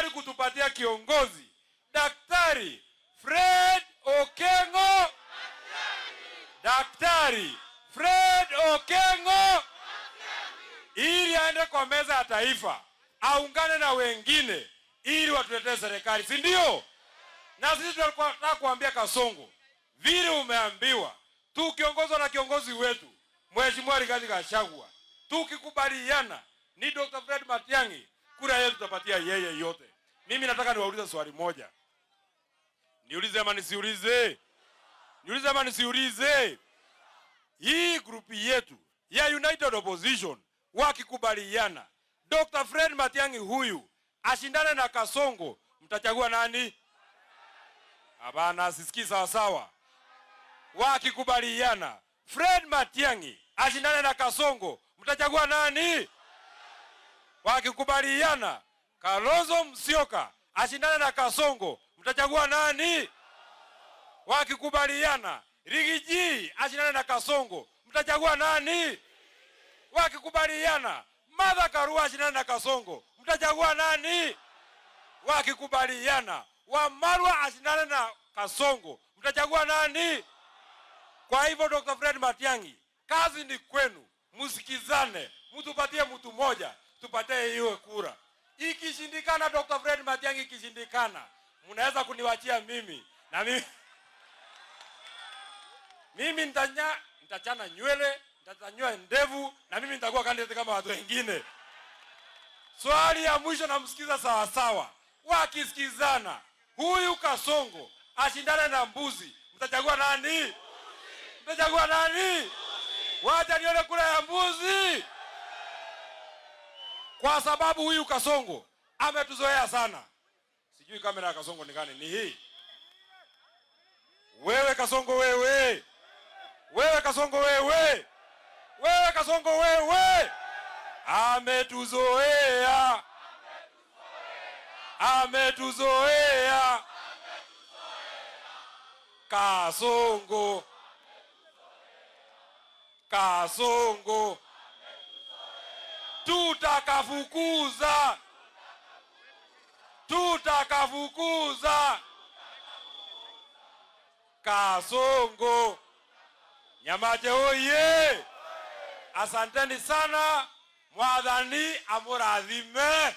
Mkubali kutupatia kiongozi Daktari Fred Okengo, Daktari Fred Okengo, ili aende kwa meza ya taifa aungane na wengine ili watuletee serikali, si ndio? Na sisi tunataka kuambia Kasongo, vile umeambiwa, tukiongozwa na kiongozi wetu Mheshimiwa Rigathi Gachagua, tukikubaliana ni Dr. Fred Matiang'i, kura yetu tutapatia yeye yote. Mimi nataka niwaulize swali moja. Niulize ama nisiulize? Niulize ama nisiulize? Hii group yetu ya United Opposition wakikubaliana Dr. Fred Matiang'i huyu ashindane na Kasongo, mtachagua nani? Hapana, sisikii sawa sawa. Wakikubaliana Fred Matiang'i ashindane na Kasongo, mtachagua nani? Wakikubaliana Kalonzo Musyoka ashindane na Kasongo, mtachagua nani? Wakikubaliana Riggy G ashindane na Kasongo, mtachagua nani? Wakikubaliana Martha Karua ashindane na Kasongo, mtachagua nani? Wakikubaliana Wamalwa ashindane na Kasongo, mtachagua nani? Kwa hivyo Dr. Fred Matiang'i, kazi ni kwenu, msikizane, mtupatie mtu mmoja, tupatie hiyo kura. Ikishindikana, Dr. Fred Matiang'i ikishindikana, mnaweza kuniwachia mimi na mimi nitachana nywele, nitachanua ndevu na mimi nitakuwa candidate kama watu wengine. Swali ya mwisho namsikiza sawa sawa. Wakisikizana, huyu Kasongo ashindane na mbuzi, mtachagua nani? Mtachagua nani? Wacha nione kura ya mbuzi, kwa sababu huyu Kasongo ametuzoea sana. Sijui kamera ya Kasongo ni gani? Ni hii. Wewe Kasongo wewe, wewe Kasongo wewe, wewe Kasongo wewe, ametuzoea, ametuzoea. Kasongo, Kasongo, tutakafukuza, tutakafukuza Kasongo. Nyamache oye! Asanteni sana, Mwathani amurathime.